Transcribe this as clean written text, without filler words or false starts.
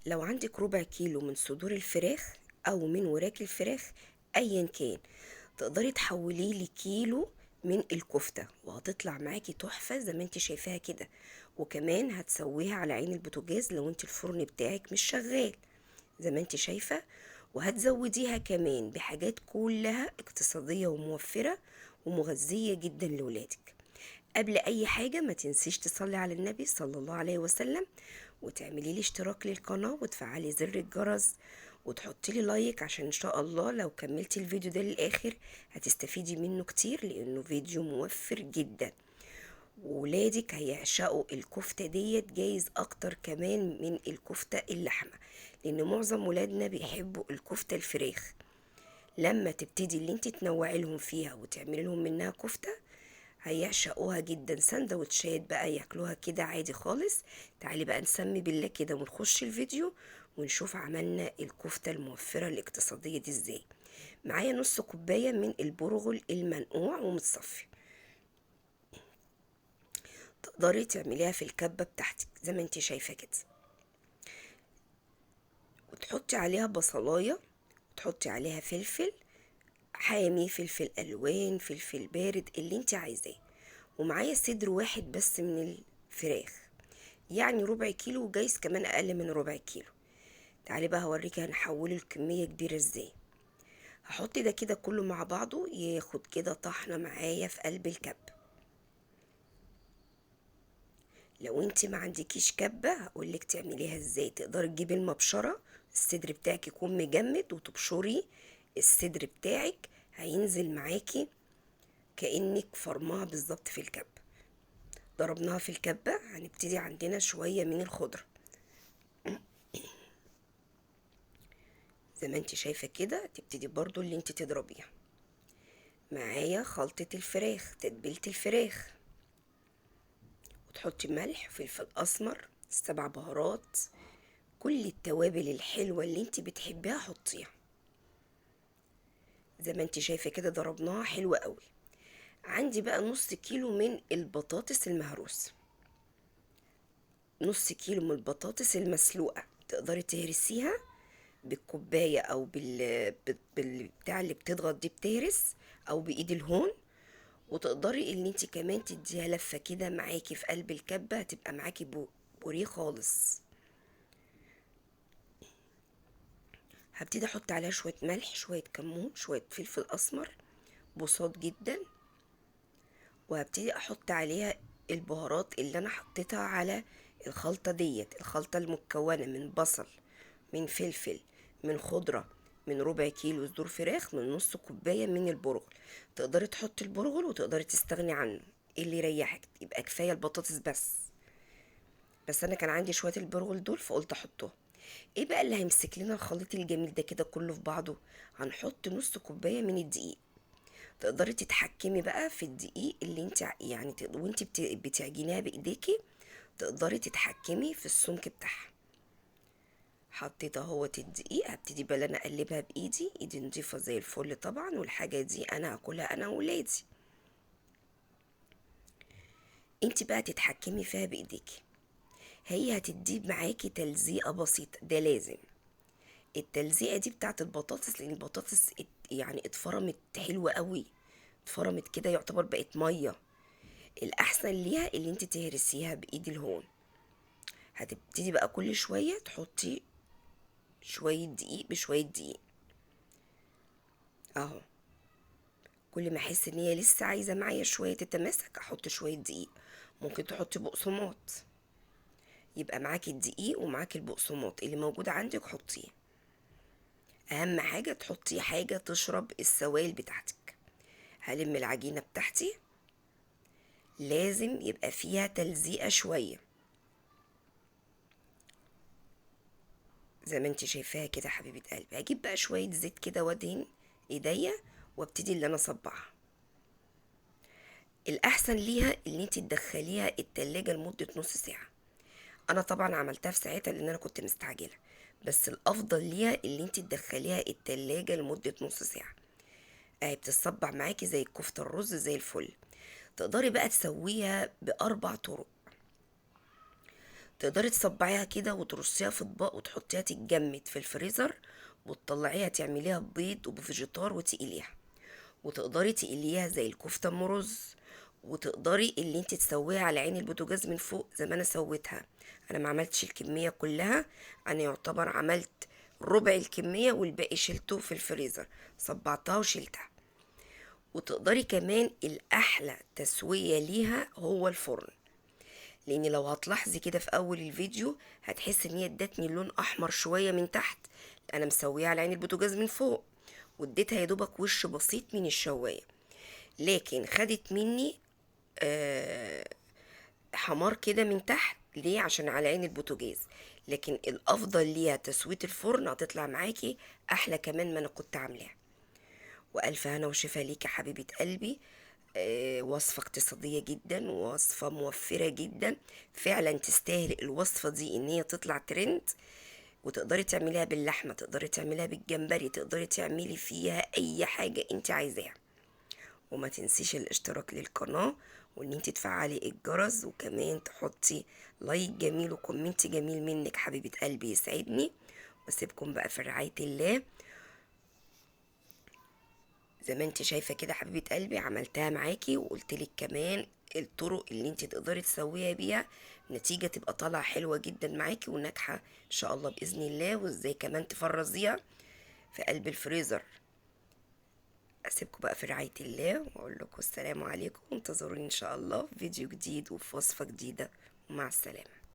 لو عندك ربع كيلو من صدور الفراخ او من وراك الفراخ ايا كان، تقدري تحوليه لكيلو من الكفتة وهتطلع معاكي تحفة زي ما انت شايفاها كده. وكمان هتسويها على عين البوتاجاز لو انت الفرن بتاعك مش شغال زي ما انت شايفة، وهتزوديها كمان بحاجات كلها اقتصادية وموفرة ومغذية جدا لولادك. قبل اي حاجة ما تنسيش تصلي على النبي صلى الله عليه وسلم، وتعملي لي اشتراك للقناة وتفعلي زر الجرس وتحطي لي لايك، عشان ان شاء الله لو كملتي الفيديو ده للاخر هتستفيدي منه كتير لانه فيديو موفر جدا. وولادك هيعشقوا الكفتة ديت، جايز اكتر كمان من الكفتة اللحمة، لان معظم ولادنا بيحبوا الكفتة الفراخ. لما تبتدي اللي انت تنوعي لهم فيها وتعملي لهم منها كفتة هيعشقوها جدا. سندوتشات بقى ياكلوها كده عادي خالص. تعالي بقى نسمي بالله كده ونخش الفيديو ونشوف عملنا الكفتة الموفرة الاقتصادية دي ازاي. معايا نص كوباية من البرغل المنقوع ومتصفي، تقدري تعمليها في الكبة بتاعتك زي ما انت شايفة كده، وتحطي عليها بصلاية، وتحطي عليها فلفل حامي، فلفل ألوان، فلفل بارد، اللي انت عايزاه. ومعايا صدر واحد بس من الفراخ، يعني ربع كيلو وجايز كمان أقل من ربع كيلو. تعالي بقى هوريكي هنحوله الكمية كبيرة ازاي. هحط ده كده كله مع بعضه ياخد كده طحنة معايا في قلب الكبة. لو انت ما عندكيش كبة هقولك تعمليها ازاي. تقدري تجيبي المبشرة، الصدر بتاعك يكون مجمد وتبشري الصدر بتاعك، هينزل معاكي كأنك فرماها بالظبط في الكبة. ضربناها في الكبة. هنبتدي عندنا شوية من الخضرة زي ما انت شايفة كده، تبتدي برضو اللي انت تضربيها. معايا خلطة الفراخ، تتبيلة الفراخ، وتحطي ملح، فلفل أسمر، 7 بهارات، كل التوابل الحلوة اللي انت بتحبيها حطيها. زي ما انت شايفة كده ضربناها حلوة قوي. عندي بقى نص كيلو من البطاطس المهروسة، نص كيلو من البطاطس المسلوقة، تقدري تهرسيها بالكوباية أو بالبتاع اللي بتضغط دي بتهرس، أو بإيد الهون. وتقدري ان انت كمان تديها لفة كده معاكي في قلب الكبة، هتبقى معاكي بوريه خالص. هبتدي احط عليها شوية ملح، شوية كمون، شوية فلفل اسمر، بساط جدا. وهبتدي احط عليها البهارات اللي انا حطيتها على الخلطة ديت، الخلطة المكونة من بصل، من فلفل، من خضرة، من ربع كيلو صدور فراخ، من نص كوباية من البرغل. تقدري تحطي البرغل وتقدري تستغني عنه، اللي يريحك، يبقى كفاية البطاطس بس. بس انا كان عندي شوية البرغل دول فقلت احطهم. ايه بقى اللي هيمسك لنا الخليط الجميل ده كده كله في بعضه؟ هنحط نص كوباية من الدقيق. تقدري تتحكمي بقى في الدقيق اللي انت يعني وانت بتعجنيها بايديكي، تقدري تتحكمي في السمك بتاعها. حطيت اهوت الدقيق. هبتدي بقى انا اقلبها بايدي، ايدي نضيفه زي الفل طبعا، والحاجه دي انا هاكلها انا وولادي. انت بقى تتحكمي فيها بايديكي، هي هتدي معاكي تلزيقه بسيطه، ده لازم التلزيقه دي بتاعت البطاطس، لان البطاطس اتفرمت حلوه قوي، اتفرمت كده يعتبر بقت ميه. الاحسن ليها اللي انت تهرسيها بايد الهون. هتبتدي بقى كل شويه تحطي شويه دقيق بشويه دقيق اهو. كل ما احس ان هي لسه عايزه معايا شويه تتماسك احط شويه دقيق. ممكن تحطي بقسماط، يبقى معاكي الدقيق ومعاكي البقسماط اللي موجود عندك حطيه. اهم حاجه تحطي حاجه تشرب السوائل بتاعتك. هلم العجينه بتاعتي، لازم يبقى فيها تلزيقه شويه زي ما انت شايفاها كده حبيبه قلبي. هجيب بقى شويه زيت كده وادهن ايديا وابتدي اللي انا اصبعها. الاحسن ليها ان انت تدخليها التلاجة لمده نص ساعه. انا طبعا عملتها في ساعتها لان انا كنت مستعجله، بس الافضل ليها ان انت تدخليها التلاجة لمده نص ساعه. اهي بتتصبع معاكي زي الكفته الرز زي الفل. تقدري بقى تسويها باربع طرق. تقدري تصبعيها كده وترصيها في اطباق وتحطيها تتجمد في الفريزر، وتطلعيها تعمليها ببيض وبفيجيتار وتقليها، وتقدري تقليها زي الكفتة ام رز، وتقدري اللي انت تسويها على عين البوتاجاز من فوق زي ما انا سويتها. انا ما عملتش الكمية كلها، انا يعتبر عملت ربع الكمية والباقي شلته في الفريزر، صبعتها وشلتها. وتقدري كمان الاحلى تسويه ليها هو الفرن، لان لو هتلاحظي كده في اول الفيديو هتحسي ان هي ادتني لون احمر شوية من تحت، انا مسويها على عين البوتاجاز من فوق واديتها يا دوبك وش بسيط من الشوايه، لكن خدت مني حمار كده من تحت. ليه؟ عشان على عين البوتاجاز. لكن الافضل ليها تسويه الفرن، هتطلع معاكي احلى كمان ما انا كنت عاملاها. والف هنا وشفا ليكي حبيبه قلبي. وصفة اقتصادية جدا، ووصفة موفرة جدا، فعلا تستاهل الوصفة دي ان هي تطلع ترند. وتقدري تعمليها باللحمة، تقدري تعمليها بالجمبري، تقدري تعملي فيها اي حاجة انت عايزاها. وما تنسيش الاشتراك للقناة، وان انت تفعلي الجرس، وكمان تحطي like جميل و comment جميل منك حبيبة قلبي يسعدني. واسيبكم بقى في رعاية الله. زي ما انت شايفة كده حبيبة قلبي عملتها معاكي، وقلتلك كمان الطرق اللي انت تقدري تسويها بيها، نتيجة تبقى طالعة حلوة جدا معاكي وناجحة ان شاء الله بإذن الله. وازاي كمان تفرزيها في قلب الفريزر. اسيبكم بقى في رعاية الله، واقول لكم السلام عليكم، وانتظروني ان شاء الله في فيديو جديد وفي وصفة جديدة، ومع السلامة.